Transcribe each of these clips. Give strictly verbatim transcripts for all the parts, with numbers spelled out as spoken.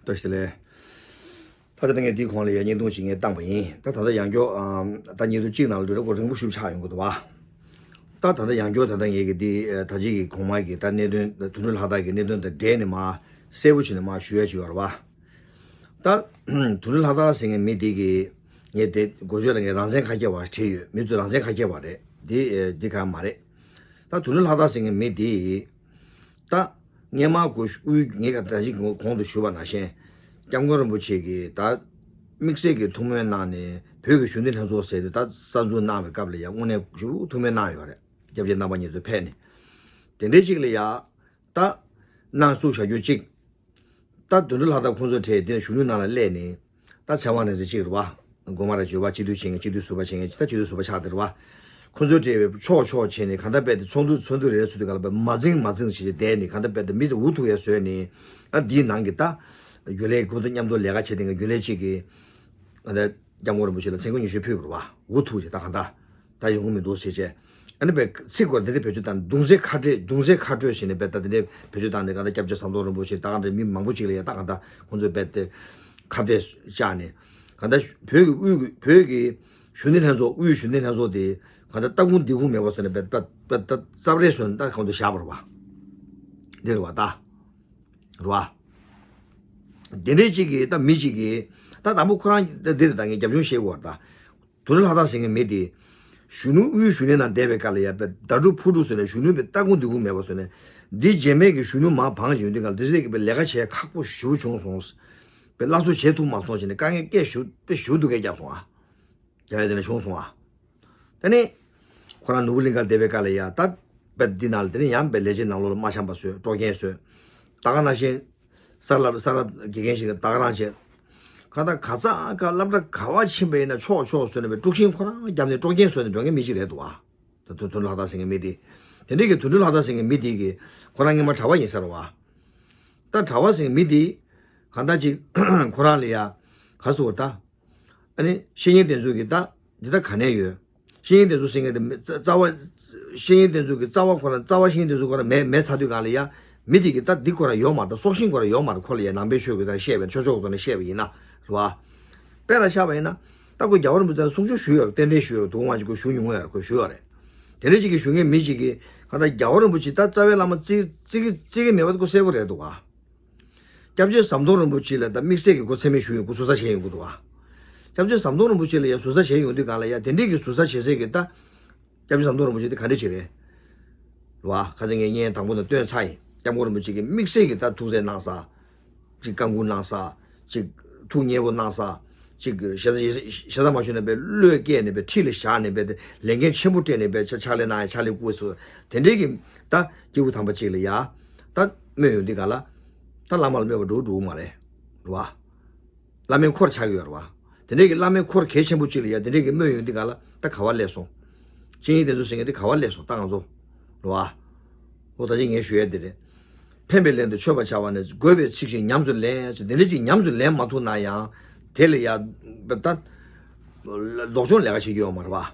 བཀྲ་ཤིས་བདེ་ལེགས། ད་ལྟ་ངས་འདིའི་གོང་ལ་ཡང་བརྙན་ཐུང་ཞིག་ངས་བཏང་པ་ཡིན། ད་ད་ལྟ་ཡང་བསྐྱར་ཨམ། ད་བརྙན་ཐུང་གཅིག་ནང་ལ་འགྲོ་ལ་ཁོ་རིང་པོ་ཞིག་ཆགས་ཡོང་གི་འདུག་བ། ད་ད་ལྟ་ཡང་བསྐྱར་ད་ལྟ་ངས་ཀྱི་འདི་ཨ། ད་ཅིག་གི་གོང་མ་གི་ད་གནད་དོན་དུད་འགྲོ་ལྷ་བདག་གི་གནད་དོན་དང་འབྲེལ་ནས་མར་གསལ་པོ་བྱས་ནས་མར་ཞུ་ཡ་ཅིག་ཡོད་རེད་བ། ད་དུད་འགྲོ་ལྷ་བདག་ཟེར་མཁན་མི་འདི་གི་ངས་དེ་འགོ་བརྗོད་ལ་ངས་རང་བཙན་ཁ་སྐྱེལ་བ་བྲིས་ཡོད། མི་ཚོས་རང་བཙན་ཁ་སྐྱེལ་བ་རེད། འདི་ཨ། འདི་ག་མ་རེད། ད་དུད་འགྲོ་ལྷ་བདག་ཟེར་མཁན་མི་འདི། ད་སྔས་མ་གོ་དབུས་ངས་ག་ད་ཅིག་གོང་དུ་ཞུས་པ་ནང་བཞིན། སྐྱབས་མགོན་རིན་པོ་ཆེ་གིས་ད་དམིགས་བསལ་གྱི་ཐུགས་སྨོན་གནང་ནས་བོད་ཀྱི་གཞོན་ནུ་ལྷན་ཚོགས་ཟེར་དེ་ད་གསར་འཛུགས་གནང་བའི་སྐབས་ལ་ཡང་དངོས་གནས་ཞེ་པོ་ཐུགས་སྨོན་གནང་ཡོད་རེད། སྐྱབས་རྗེ་རྣམ་པ་གཉིས་ཚོ་ཕེབས་ནས། དེ་འདྲའི་ཅིག་ལ་ཡ་ད་གནང་བཅུག་བྱ་རྒྱུ་གཅིག་ད་དུད་འགྲོ་ལྷ་བདག་ཁོང་ཚོ་གྲས་དེ་ནས་གཞོན་ནུ་ནང་ལ་སླེབས་ནས། ད་ཚེ་དབང་རིག་འཛིན་གཅིག་རེད་བ། སྒོ་མ་ར་བརྗོད་པ་སྤྱི་འཐུས་བྱེད་མཁན་སྤྱི་འཐུས་ཟུར་པ་བྱེད་མཁན་ད་སྤྱི་འཐུས་ཟུར་པ་ཆགས་དེ་རེད་བ། ཁོ་ཚོའི་གྲས་པའི་ཕྱོགས་ཕྱོགས་བྱས་ནས་གང་ལྟར་རྦད་དེ་ཚོགས་འདུ་ཚོགས་འདུ་རེ་རེ་ཚོགས་དུས་ག་ལ་རྦད་མ་འཛིང་མ་འཛིང་བྱས་བྱས་བསྡད་ནས་གང་ལྟར་རྦད་དེ་མི་ཚོ་འུ་ཐུག་ཡ་བཟོས་ནས། ཨ་འདིའི་ནང་གི་ད་རྒྱུན་ལས་ཁོ་ཚོ་མཉམ་དུ་ལས་ཀ་བྱེད་མཁན་རྒྱུན་ལས་གཅིག་གིས་ཨ་ད་སྐྱབས་མགོན་རིན་པོ་ཆེ་ལ་མཚན་སྐུ་ཉི་ཤུ་ཕུལ་དགོས་རེད་བ། འུ་ཐུག་བྱས་ད་གང་ལྟར། ད་ཡོང་གི་མི་འདུག་ཟེར་བྱས། ཨ་ནི་པའི་ཚིག་སྐོར་འདི་འདྲ་བེད་སྤྱོད་བཏང་གདུང་སེམས་ཁ་བྲལ་གདུང་སེམས་ཁ་བྲལ་ཞེས་ནས་པའི་ད་འདི་འདྲའི་བེད་སྤྱོད་བཏང་ནས་གང་ལྟར་སྐྱབས་རྗེ་ཟམ་གདོང་རིན་པོ་ཆེ་ད་གང་འདྲ་མི་མང་པོ་ཅིག་ལ་ཡ་ད་གང་ལྟར་ཁོང་ཚོས་རྦད་དེ་ཁ་གཏད་བཅག་ནས། གང་ལྟར་བོད་ཀྱི་དབུས་ཀྱི་བོད་ཀྱི་གཞོན་ནུ་ལྷན་ཚོགས་དབུས་གཞོན་ནུ་ལྷན་ཚོགས་དེ་གང་ལྟར་སྟ་གོན་འདི་གུང་མེད་པ་བཟོས་ནས་པའི་པའི་པའི་ད་རྩབ་རལ་བཟོས་ནས་ད་གང་དུ་བཞག་པ་རེད་བ། འདི་རེད་བ་ད། རེད་བ། དེ་འདྲའི་གཅིག་གིས་ད་མི་གཅིག་གིས་ད་དང་པོ་ཁོ་རང་ད་འདི་རེད་ད་ངས་རྒྱབ་ལྗོངས་བཤད་དགོས་རེད་ད། དུད་འགྲོ་ལྷ་བདག་ཟེར་མཁན་མི་དེ། གཞོན་ནུ་དབུས་གཞོན་ནུའི་ནང་བསྡད་པའི་སྐབས་ལ་ཡ་པའི་ཟླ་དྲུག་ཕུ་དྲུག་ཟེར་ནས་གཞོན་ནུ་པའི་སྟ་གོན་འདི་གུང་མེད་པ་བཟོས་ནས། འདི་རྗེས་མའི་གི་གཞོན་ནུ་མར་བང་ཡོང་དུས་སྐབས་ལ་འདི་ཚོས་ཀྱི་པའི་ལས་ཀ་བྱེད་ཁག་པོ་ཞེ་པོ་བྱུང་སོང་། པའི་སླར་གསོ་བྱེད་ཐུབ་མ་སོང་བྱས་ནས་དཀའ་ངལ་སྐད་ཞུ་པའི་ཞུ་སྡུག་སྐད་བརྒྱབ་སོང་ཨ། རྒྱ་ཡ་དེ་ནས་བྱུང་སོང་ཨ། དེ་ནས་ཁོ་རང་ནོར་བུ་གླིང་ཁར་བསྡད་པའི་སྐབས་ལ་ཡ་ད་པའི་འདི་ནང་ལ་དེ་ནས་ཡང་པའི་ལས་བྱེད་ནང་ལོགས་ལ་དམག་འཆམ་པ་བཟོས་དཀྲོག་རྐྱེན་བཟོས། ད་ག་ནང་བཞིན། གསར་ལབ་གསར་ལབ་དགེ་རྒན་ཞིག་གིས་ད་ག་རང་བྱས། གང་ལྟར་ག་ཚ་ག་སློབ་གྲྭ་ག་བ་ཕྱིན་པ་ཡིན་ན་ཆོག་ཆོག་བཟོས་ནས་པའི་དཀྲུག་ཤིང་ཁོ་རང་བརྒྱབ་ནས་དཀྲོག་རྐྱེན་བཟོས་ནས་འགྲོ་མཁན་མི་གཅིག་རེད་འདུག་ཨ། ད་དུ་དུད་འགྲོ་ལྷ་བདག་ཟེར་མཁན་མི་དེ། དེ་འདྲའི་གི་དུད་འགྲོ་ལྷ་བདག་ཟེར་མཁན་མི་དེ་གི་ཁོ་རང་སྔོན་མ་གྲྭ་པ་ཡིན་ས་རེད་བ། ད་གྲྭ་པ་ཟེར་མཁན་མི་དེ། གང་ལྟར་ཅིག་ཁོ་རང་ལ་ཡ། ག་ཟེར་བ་ད། ཨ་ནི་བཤེས་གཉེན་དེ་ཚོ་གིས་ད་འདི་ད་ག་ནས་ཡོད། བཤེས་གཉེན་དེ་ཚོ་ཟེར་མཁན་དེ་མི་རྩ་རྩ་བ། བཤེས་གཉེན་དེ་ཚོ་གི་རྩ་བ་ཁོ་རང་རྩ་བ་བཤེས་གཉེན་དེ་ཚོ་ཁོ་རང་མེད་མེད་ཚར་དུས་གང་ལ་ཡ། མི་དེ་གི་ད་འདི་ཁོ་རང་ཡོད་མ་རེད། སྲོག་ཤིང་ཁོ་རང་ཡོད་མ་རེད། ཁོ་ལ་ཡ་ནང་པའི་ཆོས་གི་ད་བཤད་པའི་ཆོས་ཕྱོགས་ཐོག་ནས་བཤད་པ་ཡིན་ན་རེད་བ། དཔེ་ལ་བཞག་པ་ཡིན་ན། ད་ཁོ་རྒྱལ་བ་རིན་པོ་ཆེ་ལ་གསུང་ཆོས་ཞུས་ཡོད་རེད། ཏན་ཏན་ཞུས་ཡོད་རེད། དུ་མ་ཅིག་ཁོ་ཞུ་མྱོང་ཡོད་རེད། ཁོ་ཞུས་ཡོད་རེད། དེ་འདྲ་ཅིག་གི་ཞུ་མཁན་མི་ཅིག་གིས་གང་ལྟར་རྒྱལ་བ་རིན་པོ་ཆེ་ད་རྩ་བའི་བླ་མ་བརྩི་བརྩི་གི་བརྩི་གི་མེད་པ་ཁོ་གསལ་པོ་རེད་འདུག་བ། སྐྱབས་རྗེ་ཟམ་གདོང་རིན་པོ་ཆེ་ལ་ད་དམིགས་བསལ་གྱི་ཁོ་མཚན་སྨད་ཞུ་ཡོང་གི། ཟུར་ཟ་བྱས་ཡོང་གི་འདུག་བ། སྐྱབས་རྗེ་ཟམ་གདོང་རིན་པོ་ཆེ་ལ་ཡང་ཟུར་ཟ་བྱས་ཡོང་དུས་གང་ལ་ཡང་དེ་འདྲས་ཀྱི་ཟུར་ཟ་བྱེད་སའི་གི་ད། སྐྱབས་རྗེ་ཟམ་གདོང་རིན་པོ་ཆེ་དེ་ག་འདྲས་ཅིག་རེད། རེད་བ། ཁ་སང་ངས་བརྙན་དང་པོ་ནས་སྟོན་ཚར་ཡིན། སྐྱབས་མགོན་རིན་པོ་ཆེ་གིས་དམིགས་བསལ་གྱི་ད་ཐུགས་བརྩེ་གནང་ས། ཅིག་བཀའ་འགུག་གནང་ས། ཅིག་ཐུགས་མཉེས་པོ་གནང་ས། ཅིག་ཞེ་ས་ཞེ་ས་མ་ཞུས་ནས་པའི་བློས་བཀལ་ནས་པའི་ཁྲི་ལ་བཞག་ནས་པའི་དེ་ལས་འགན་ཆེན་པོ་སྤྲད་ནས་པའི་ཕྱག་ཕྱག་ལས་གནང་ཡ་ཕྱག་ལས་སྐུལ་སོ། དེ་འདྲས་ཀྱི་ད་སྐྱེས་བུ་དམ་པ་ཅིག་ལ་ཡ། ད་སྨོད་ཡོང་དུས་ག་ལ། ད་བླ་མ་ལ་སྨོད་པ་འགྲོ་འགྲོ་གི་མ་རེད། རེད་བ། བླ་མའི་འཁོར་ཆགས་ཀྱི་ཡོད་རེད་བ། དེ་འདྲས་ཀྱི་བླ་མའི་འཁོར་གལ་ཆེན་པོ་གཅིག་ལ་ཡ་དེ་འདྲས་ཀྱི་སྨོད་ཡོང་དུས་ག་ལ་ད་ག་བ་སླེབས་སོང་། སྤྱན་ཡིན་དེ་ཚོ་ཟེར་མཁན་དེ་ག་བ་སླེབས་སོང་ད་ང་ཚོ། རེད་བ། འོ་ད་ཅི་ངས་ཞུ་ཡ་དེ་རེད། ཕན་པའི་ལན་དུ་མཆོད་པར་བྱ་བ་ནི་དགོས་པའི་ཚིག་བཞིན་ཉམས་སུ་ལེན་ཟེར་དེ་འདྲས་ཅིག་ཉམས་སུ་ལེན་མ་ཐུབ་ན་ཡང་དེ་ལ་ཡ་ད་ལྡོག་ཕྱོགས་ལས་ཀ་བྱེད་རྒྱུ་ཡོད་མ་རེད་བ། རེད་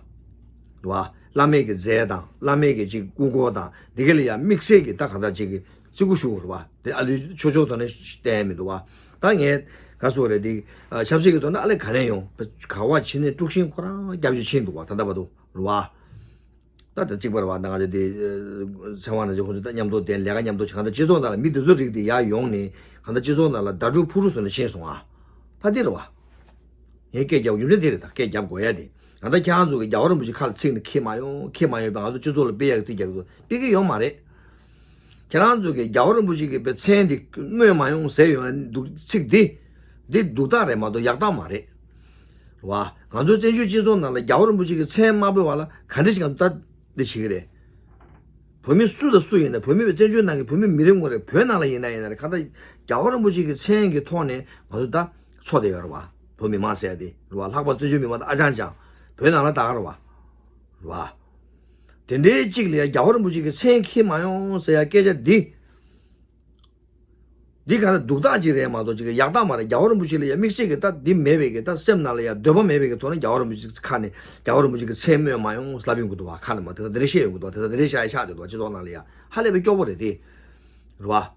བ། བླ་མེད་ཀྱི་རྫས་དང་བླ་མེད་ཀྱི་ཅིག་སྐུ་འཁོར་དང་འདི་ག་ལ་ཡ་དམིགས་བསལ་གྱི་ད་གང་ལྟར་ཅིག་གི་བརྩི་བཀུར་ཞུ་དགོས་རེད་བ། དེ་ཨ་ལུའི་ཆོས་ཕྱོགས་ཐོག་ནས་བསྟན་མི་འདུག་བ། ད་ངས་ག་ཟེར་རེད་དེ། ཆབ་སྲིད་ཀྱི་ཐོག་ན་ཨ་ལས་ག་ནས་ཡོང་། ག་བ་ཕྱིན་ནས་དཀྲུག་ཤིང་ཁོ་རང་རྒྱབ་ཀྱི་ཕྱིན་འདུག་བ། ད་ལྟ་བར་དུ་རེད་བ། ད་ད་གཅིག་པ་རེད་བ། ད་ང་ཚོ་དེ་ཚེ་དབང་རྣམ་རྒྱལ་ཁོང་ཚོ་ད་མཉམ་དུ་དེ་ལས་ཀ་མཉམ་དུ་བྱེད། གང་ལྟར་སྤྱི་ཚོགས་ནང་ལ་མི་དེ་ཚོ་རིགས་དེ་ཡར་ཡོང་ནས་གང་ལྟར་སྤྱི་ཚོགས་ནང་ལ་ཟླ་དྲུག་ཕུ་རུ་བཟོས་ནས་ཕྱིན་སོང་ཨ། ད་འདི་རེད་བ། ངས་སྐད་རྒྱབ་རྒྱུ་མཚན་འདི་རེད། ད་སྐད་རྒྱབ་དགོས་ཡ་དེ། ད་ལྟ་ཁྱེད་རང་ཚོ་གི་རྒྱལ་བ་རིན་པོ་ཆེ་ཁ་ལ་ཚིག་ནི་ཁྱེད་མ་ཡོང་ཁྱེད་མ་ཡོང་པས་ང་ཚོ་སྤྱི་ཚོགས་ལ་དཔེ་ཡག་གི་ཚིག་རྒྱག་གི་འདུག་དཔེ་གི་ཡོད་མ་རེད། ཁྱེད་རང་ཚོ་གི་རྒྱལ་བ་རིན་པོ་ཆེ་གི་པའི་མཚན་འདི་སྨོས་མ་ཡོང་ཟེར་ཡོང་ཡ་འདུག་ཚིག་འདི། འདི་སྡུག་རྟགས་རེད་མ་གཏོགས་ཡག་རྟགས་མ་རེད། རེད་བ། ང་ཚོའི་བཙན་བྱོལ་སྤྱི་ཚོགས་ནང་ལ་རྒྱལ་བ་རིན་པོ་ཆེ་གི་མཚན་མ་འབོད་པ་ལ་ག་འདྲ་ཞིག་ང་ཚོ་ད་འདི་བྱེད་གི་རེད། བོད་མི་སུ་དང་སུ་ཡིན་ན། བོད་མི་བའི་བཙན་བྱོལ་ནང་གི་བོད་མི་མི་རེ་ངོ་རེ། བོད་ནང་ལ་ཡིན་ན་ཡིན་ན་རེད། གང་ལྟར་རྒྱལ་བ་རིན་པོ་ཆེ་གི་མཚན་གྱི་ཐོག་ནས་ང་ཚོ་ད་འཚོ་བསྡད་ཡོད་རེད་བ། བོད་མི་མང་ཟེར་ཡ་དེ་རེད་བ། ལྷག་པར་བཙན་བྱོལ་མི་མང་ད་ཨ་ཅང་ཅང་བོད་ནང་ལ་ད་ག་རེད་བ། རེད་བ། དེ་འདྲའི་གཅིག་ལ་ཡ་རྒྱལ་བ་རིན་པོ་ཆེ་གི་མཚན་འཁྱེར་མ་ཡོང་ཟེར་ཡ་སྐད་ཆ་འདི། འདི་ག་ལ་སྡུག་རྟགས་ཅིག་རེད་མ་གཏོགས་ཅིག་ཡག་རྟགས་མ་རེད། རྒྱལ་བ་རིན་པོ་ཆེ་ལ་ཡ་དམིགས་བསལ་གྱི་ད་འདི་མེད་པའི་གི་ད་སེམས་ནང་ལ་ཡ་འདོད་པ་མེད་པའི་གི་ཐོག་ནས་རྒྱལ་བ་རིན་པོ་ཆེ་ཁ་ནས་རྒྱལ་བ་རིན་པོ་ཆེ་གི་མཚན་སྨོས་མ་ཡོང་ལབ་ཡོང་གི་འདུག་བ། ཁ་ནས་མ་དེ་ད་དེ་འདྲ་བཤད་ཡོང་གི་འདུག་དེ་ད་དེ་འདྲ་བཤད་ཡ་ཆགས་བསྡད་འདུག་སྤྱི་ཚོགས་ནང་ལ་ཡ་ཧ་ལས་པའི་སྐྱོ་པོ་རེད་དེ། རེད་བ།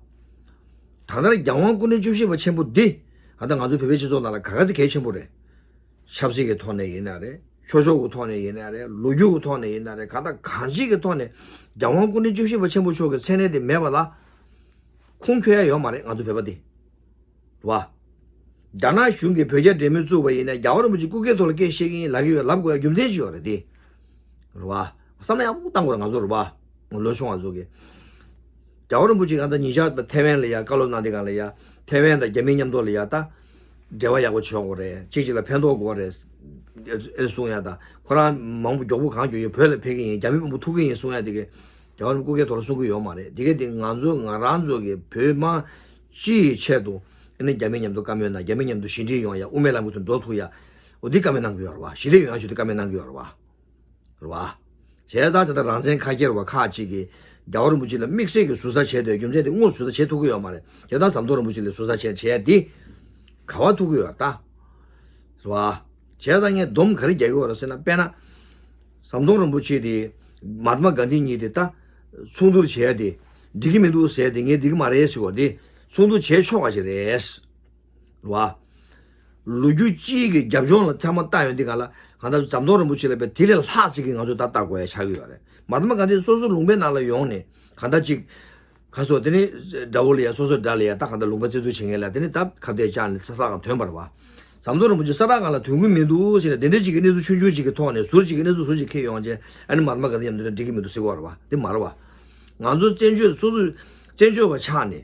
ད་ལྟ་རྒྱལ་དབང་སྐུ་ཕྲེང་བཅུ་བཞི་པ་ཆེན་པོ་འདི་ད་ལྟ་ང་ཚོ་བོད་པའི་སྤྱི་ཚོགས་ནང་ལ་ག་ག་ཚོད་གལ་ཆེན་པོ་རེད། ཆབ་སྲིད་ཀྱི་ཐོག་ནས་ཡིན་ན་རེད། ཆོས་ཕྱོགས་ཀྱི་ཐོག་ནས་ཡིན་ན་རེད། ལོ་རྒྱུས་ཀྱི་ཐོག་ནས་ཡིན་ན་རེད། གང་ལྟར་གང་ཅིའི་ཐོག་ནས་རྒྱལ་དབང་སྐུ་ཕྲེང་བཅུ་བཞི་པ་ཆེན་པོ་མཆོག་གི་མཚན་གནས་དེ་མེད་པ་ལ་ཁུངས་འཁྱོལ་ཡ་ཡོད་མ་རེད། ང་ཚོ་བོད་པ་འདི་རེད་བ། རྒྱ་ནག་གཞུང་གིས་བོད་རྒྱ་འབྲེལ་མོལ་བཙུགས་པ་ཡིན་ན་རྒྱལ་བ་རིན་པོ་ཆེ་སྐུ་སྒེར་ཐོག་ལ་སྐད་བཤད་ཀྱི་ཡིན་ལབ་ཀྱི་ཡོད། ལབ་དགོས་ཡ་རྒྱུ་མཚན་ཅིག་ཡོད་རེད་དེ། རེད་བ། བསམ་བློ་ཡག་པོ་བཏང་དགོས་རེད་ང་ཚོ་རེད་བ། ལོ་ཆུང་བ་ཚོ་གིས། རྒྱལ་བ་རིན་པོ་ཆེ་གང་ལྟར་ཉེ་ཆར་ཐའེ་ཝན་ལ་ཡ་བཀའ་སློབ་གནང་དུས་སྒང་ལ་ཡ་ཐའེ་ཝན་དང་རྒྱ་མི་མཉམ་དུ་ལ་ཡ་ད་འབྲེལ་བ་ཡག་པོ་བྱེད་དགོས་རེད། གཅིག་གཅིག་ལ་ཕན་ཐོགས་དགོས་རེད། ཨེ་གསུང་ཡ་ད་ཁོ་རང་མང་པོ་མགྱོགས་པོ་གང་མགྱོགས་ཡོད་བོད་ལ་ཕེབས་ཀྱི་ཡིན། རྒྱ་མི་མང་པོ་ཐུག་གི་ཡིན་གསུང་ཡ་དེ་གི་རྒྱལ་བ་རིན་པོ་ཆེ་སྐུ་སྒེར་ཐོག་ལ་གསུང་གི་ཡོད་མ་རེད། དེ་གི་དེ་ང་ཚོ་ང་རང་ཚོ་གི་བོད་དམངས་སྤྱི་ཡི་ཆེད་དུ་ཨ་ནི་རྒྱ་མི་མཉམ་དུ་བཀའ་མོལ་གནང་། རྒྱ་མི་མཉམ་དུ་ཞི་འགྲིག་ཡོང་ཡ། དབུ་མའི་ལམ་གྱི་ཐོག་འགྲོ་ཐུབ་ཡ། འོ་འདི་བཀའ་མོལ་གནང་གི་ཡོད་རེད་བ། ཞི་བདེ་ཡོང་ཡ་ཞུ་དེ་བཀའ་མོལ་གནང་གི་ཡོད་རེད་བ། རེད་བ། བྱས་ཙང་དེ་ལྟར་རང་བཙན་ཁ་ཁྱེར་བ་ཁག་ཅིག་གིས་རྒྱལ་བ་རིན་པོ་ཆེ་ལ་དམིགས་བསལ་གྱི་ཟུར་ཟ་བྱས་དུས་རྒྱུ་མཚན་དེ་དངོས་ཟུར་ཟ་བྱེད་ཐུབ་ཀྱི་ཡོད་མ་རེད། དེ་ལྟར་ཟམ་གདོང་རིན་པོ་ཆེ་ལ་ཟུར་ཟ་བྱས་བྱས་ཡ་འདི་ག་བ་ཐུབ་ཀྱི་ཡོད་ད། རེད་བ། བྱས་ཙང་ངས་སྡོམ་ག་རེ་རྒྱག་གི་ཡོད་རེད་ཟེར་ན། དཔེར་ན། ཟམ་གདོང་རིན་པོ་ཆེ་དེ་མ་ཧཱ་ཏ་མ་གྷན་དྷི་གཉིས་དེ་ད་ཚོགས་འདུར་བྱས་ཏེ་འགྲིག་གི་མི་འདུག་ཟེར་ཏེ་ངས་འགྲིག་གི་མ་རེད་ཟེར་བ་དེ་ཚོགས་འདུར་བྱས་ཆོག་པ་ཞིག་རེད། རེད་བ། ལོ་རྒྱུས་སྤྱིའི་གི་རྒྱབ་ལྗོངས་ལ་ཚང་མ་བལྟ་ཡོང་དུས་སྒང་ལ་གང་ལྟར་ཟམ་གདོང་རིན་པོ་ཆེ་ལ་དཔེ་དེ་ལས་ལྷག་ཅིག་གི་ང་ཚོ་ད་བལྟ་དགོས་ཡ་ཆགས་ཀྱི་ཡོད་རེད། མ་ཧཱ་ཏ་མ་གྷན་དྷི་སོ་སོ་ལུང་པའི་ནང་ལ་ཡོང་ནས་གང་ལྟར་ཅིག་ག་སོ་དེ་ནི་དགྲ་བོ་ལ་ཡ་སོ་སོ་དགྲ་ལ་ཡ་ད་གང་ལྟར་ལུང་པ་བཙན་འཛུལ་བྱེད་མཁན་ལ་དེ་ནི་ད་ཁ་གཏད་བཅག་ནས་ས་ས་གང་ཐོན་པ་རེད་བ། ཟམ་གདོང་རིན་པོ་ཆེ་ས་ཐག་གང་ལ་ཐོན་གི་མི་འདུག་ཟེར་ནས་དེ་འདྲ་ཅིག་གི་གནས་ཚུལ་ཆུང་ཆུང་ཅིག་གི་ཐོག་ནས་ཟུར་ཅིག་གི་གནས་ཚུལ་ཟུར་ཅིག་འཁྱེར་ཡོང་རྗེས་ཨ་ནི་མ་ཧཱ་ཏ་མ་གྷན་དྷི་མཉམ་དུ་འགྲིག་གི་མི་འདུག་ཟེར་གི་ཡོད་རེད་བ། དེ་མ་རེད་བ། ང་ཚོ་བཙན་བྱོལ་སོ་སོ་བཙན་བྱོལ་བ་ཆགས་ནས།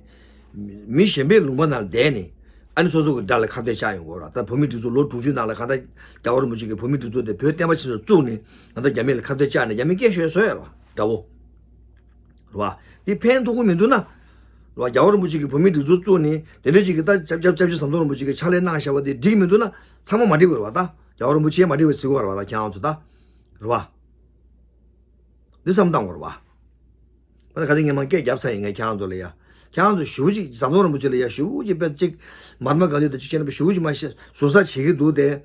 མི་གཞན་པའི་ལུང་པ་ནང་བསྡད་ནས་ཨ་ནི་སོ་སོ་གི་དགྲ་ལ་ཁ་གཏད་བཅག་ཡོང་གི་ཡོད་རེད་བ། ད་བོད་མིའི་སྒྲིག་འཛུགས་ལོ་དྲུག་ཅུ་ནང་ལ་གང་ལྟར་རྒྱལ་བ་རིན་པོ་ཆེ་གིས་བོད་མིའི་སྒྲིག་འཛུགས་དེ་བོད་བསྟན་པ་ཆེད་དུ་བཙུགས་ནས་གང་ལྟར་རྒྱ་མི་ལ་ཁ་གཏད་བཅག་ནས་རྒྱ་མི་སྐད་ཤོད་བཟོས་ཡོད་རེད་བ། དགྲ་བོ། རེད་བ། འདི་ཕན་ཐོགས་ཀྱི་མི་འདུག་ན། རེད་བ། རྒྱལ་བ་རིན་པོ་ཆེ་གིས་བོད་མིའི་སྒྲིག་འཛུགས་བཙུགས་ནས་དེ་འདྲ་ཅིག་གིས་ད་སྐྱབས་སྐྱབས་སྐྱབས་རྗེ་ཟམ་གདོང་རིན་པོ་ཆེ་གིས་ཕྱག་ལས་གནང་བཞག་པ་དེ་འགྲིག་གི་མི་འདུག་ན་ཚང་མ་མ་འགྲིག་པ་རེད་བ། ད་རྒྱལ་བ་རིན་པོ་ཆེ་མ་འགྲིག་པ་བརྩི་དགོས་རེད་བ། ད་ཁྱེད་རང་ཚོ་ད། རེད་བ། འདི་བསམ་བཏང་དགོས་རེད་བ། ད་ཁ་སང་ངས་མ་སྐད་བརྒྱབ་ཚར་ཡིན། ངས་ཁྱེད་རང་ཚོ་ལ་ཡ། ཁྱེད་རང་ཚོ་ཞེ་པོ་ཅིག་ཟམ་གདོང་རིན་པོ་ཆེ་ལ་ཡ་ཞེ་པོ་ཅིག་དཔེ་ཅིག་མ་ཧཱ་ཏ་མ་གྷན་དྷི་དང་ཅིག་བྱས་ན་དཔེ་ཞེ་པོ་ཅིག་མ་ཤེས་ཟུར་ཟ་བྱེད་ཀྱི་འདུག་སྟེ།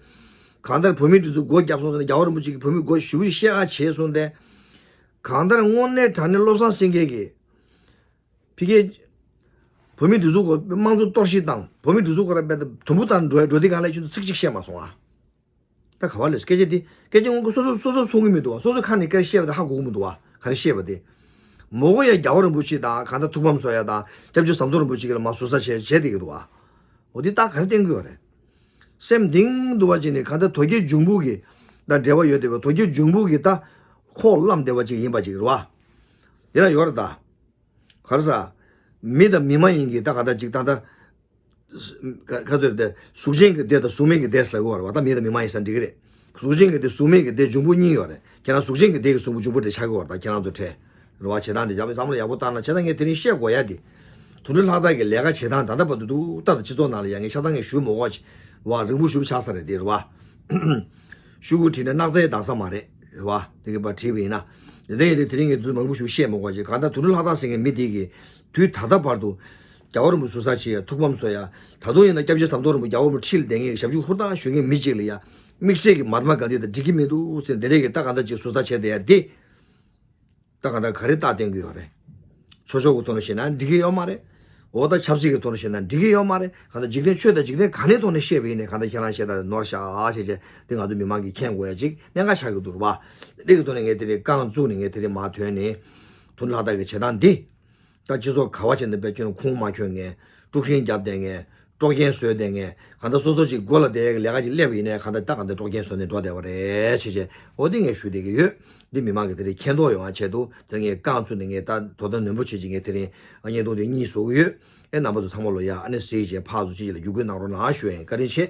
གང་ལྟར་བོད་མིའི་སྒྲིག་འཛུགས་སྒོ་བརྒྱབ་སོང་ཟེར་ནས་རྒྱལ་བ་རིན་པོ་ཆེ་གིས་བོད་མིའི་སྒོ་ཞེ་པོ་ཅིག་བཤད་ཨ་བྱས་སོང་སྟེ། གང་ལྟར་དངོས་གནས་དྲང་གནས་བློ་བཟང་སེང་གེ་གིས། ཕ་གིའི་བོད་མིའི་སྒྲིག་འཛུགས་སྐོར་དམངས་གཙོ་གཏོར་བཤིག་དང་བོད་མིའི་སྒྲིག་འཛུགས་སྐོར་དཔེ་དུམ་བུ་ལྟར་འགྲོ་འགྲོ་དུས་སྒང་ལ་ཁྱོད་ཚོ་ཚིག་གཅིག་བཤད་མ་སོང་ཨ། ད་ག་བ་ལས་སྐད་ཆ་འདི་སྐད་ཆ་དངོས་ཀྱི་སོ་སོ་སོ་སོ་གསུང་གི་མི་འདུག་བ། སོ་སོ་ཁ་ནས་སྐད་བཤད་པ་དེ་ཧ་གོ་གི་མི་འདུག་བ། ག་རེ་བཤད་པ་དེ། མོ་གོ་ཡ་རྒྱལ་བ་རིན་པོ་ཆེ་དང་གང་ལྟར་ཐུགས་ཕམ་བཟོ་ཡ་དང་སྐྱབས་རྗེ་ཟམ་གདོང་རིན་པོ་ཆེ་གི་ལ་མ་ཟུར་ཟ་བྱས་བྱས་བསྡད་ཀྱི་འདུག་བ། འོ་འདི་ད་ག་རེ་བསྟན་གི་ཡོད་རེད། སེམས་གཏིང་འདུག་བ་ཅིག་ནས་གང་ལྟར་དོལ་རྒྱལ་འབྱུང་པོ་གི་ད་འབྲེལ་བ་ཡོད་བསྡད་པ། དོལ་རྒྱལ་འབྱུང་པོ་གི་ད་ཁོག་བསླངས་བསྡད་པ་ཅིག་ཡིན་པ་ཅིག་རེད་བ། འདི་ལ་ཡོད་རེད་ད། ག་རེ་ཟ། མི་དང་མི་མ་ཡིན་གྱི་ད་ག་ད་ཅིག་ད་ད། ག་ག་ཚོད་རེད་དེ། གཟུགས་ཅན་གྱི་སྡེ་དང་གཟུགས་མེད་ཀྱི་སྡེ་ཟེར་གྱི་ཡོད་རེད་བ། ད་མི་དང་མི་མ་ཡིན་ས་འགྲིག་གི་རེད། གཟུགས་ཅན་གྱི་སྡེ་གཟུགས་མེད་ཀྱི་སྡེ་འབྱུང་པོ་གཉིས་ཡོད་རེད། ཁྱེད་རང་གཟུགས་ཅན་གྱི་སྡེ་གི་གཟུགས་པོ་འབྱུང་པོ་དེ་ཆགས་ཀྱི་ཡོད་རེད། ད་ཁྱེད་རང་ཚོ་ཁྲལ་རེད་བ། བྱེད་སྟངས་དེ་བྱ་བའི་བསམ་བློ་ཡག་པོ་བཏང་ན། བྱས་ཙང་ངས་དེ་རིང་བཤད་དགོས་ཡ་དེ། དོན་གྲུབ་ལྷ་དར་གྱི་ལས་ཀ་བྱེད་སྟངས་ད་ལྟ་བར་དུ་འདུག་ད་ད་སྤྱི་ཚོགས་ནང་ལ་ཡ་ངས་ཆ་ཚང་ངས་ཞུ་མི་དགོས་བ། རིང་པོ་ཞུ་ཆགས་ས་རེད་དེ་རེད་བ། ཤུ་གུ་བྲིས་ནས་སྣག་ཚའི་འདག་ས་མ་རེད། རེད་བ། དེ་གི་པར་བྲིས་པ་ཡིན་ན། དེ་འདྲ་ཡིན་དུས་དེ་རིང་ངས་དུས་མང་པོ་ཞིག་བཤད་མི་དགོས་ཅིག་གང་ལྟར་དོན་གྲུབ་ལྷ་དར་ཟེར་མཁན་མི་དེ་གིས་དུས་ད་ལྟ་བར་དུ་རྒྱལ་བ་རིན་པོ་ཆེ་ཟུར་ཟ་བྱེད་ཡ། ཐུགས་ཕམ་བཟོ་ཡ། ད་དུང་ཡིན་ན་སྐྱབས་རྗེ་ཟམ་གདོང་རིན་པོ་རྒྱལ་བ་རིན་པོ་ཆེ་ཁྲིད་ལ་བསྡད་མཁན་གྱི་ཞབས་ཞུ་ཧུར་ཐག་ཞུ་མཁན་མི་གཅིག་ལ་ཡ་དམིགས་བསལ་གྱི་མ་ཧཱ་ཏ་མ་གྷན་དྷི་དང་འགྲིག་གི་མི་འདུག་ཟེར་འདི་འདྲ་གི་ད་གང་ལྟར་ཅིག་ཟུར་ཟ་བྱས་བསྡད་ཡ་འདི། ད་གང་ལྟར་ག་རེ་རྟགས་བསྟན་གྱི་ཡོད་རེད། ཆོས་ཕྱོགས་ཀྱི་ཐོག་ནས་བཤད་ན་འགྲིག་གི་ཡོད་མ་རེད། འོ་ད་ཆབ་སྲིད་ཀྱི་ཐོག་ནས་བཤད་ན་འགྲིག་གི་ཡོད་མ་རེད། གང་ལྟར་འཇིག་རྟེན་ཆོས་དང་འཇིག་རྟེན་གང་གནས་ཐོག་ནས་བཤད་པ་ཡིན་ནའི་གང་ལྟར་ཁྱེད་རང་བཤད་སྟངས་དེ་ནོར་ཤག་བྱས་བྱས་དེ་ང་ཚོ་མི་མང་གིས་མཁྱེན་དགོས་ཡ་ཅིག་གནད་འགག་ཆགས་ཀྱི་འདུག་རེད་བ། དེ་གི་ཐོག་ནས་ངས་དེ་རིང་རྐང་བཙུགས་ནས་ངས་དེ་རིང་མར་ཐོན་ནས་དོན་ལྷ་དར་གྱི་བྱེད་སྟངས་འདི། ད་སྤྱི་ཚོགས་ག་བ་བྱས་ན་དཔེ་ཁྱོད་ཁུངས་མ་འཁྱོལ་མཁན། དཀྲུག་ཤིང་རྒྱབ་བསྡད་མཁན། དཀྲོག་རྐྱེན་བཟོས་བསྡད་མཁན། གང་ལྟར་སོ་སོ་ཅིག་སྒོ་ལ་བསྡད་ཡག་གི་ལས་ཀ་ཅིག་སླེབས་པ་ཡིན་ནའི་གང་ལྟར་ད་གང་ལྟར་དཀྲོག་རྐྱེན་བཟོས་ནས་འགྲོ་བསྡད་པ་རེད་བྱས་བྱས། འོ་འདི་ངས་ཞུ་བསྡད་ཀྱི་ཡོད། འདི་མི་མང་གིས་དེ་རིང་མཁྱེན་རྟོགས་ཡོང་བ་ཆེད་དུ་དེ་རིང་ངས་རྐང་བཙུགས་ནས་ངས་ད་དོ་དམ་ནན་པོ་བྱས་ཅིག་ངས་དེ་རིང་བརྙན་ཐུང་དེ་གཉིས་བཟོ་གི་ཡོད། ཨེ་རྣམ་པ་ཚོ་ཚང་མ་ལོ་ཡ་ཨ་ནི་གཟིགས་བྱས་ཕར་ཚུར་ཅིག་ལ་བརྒྱུད་སྐུལ་གནང་རོགས་གནང་ཞུ་ཡ་ཡིན། བཀའ་དྲིན་ཆེ།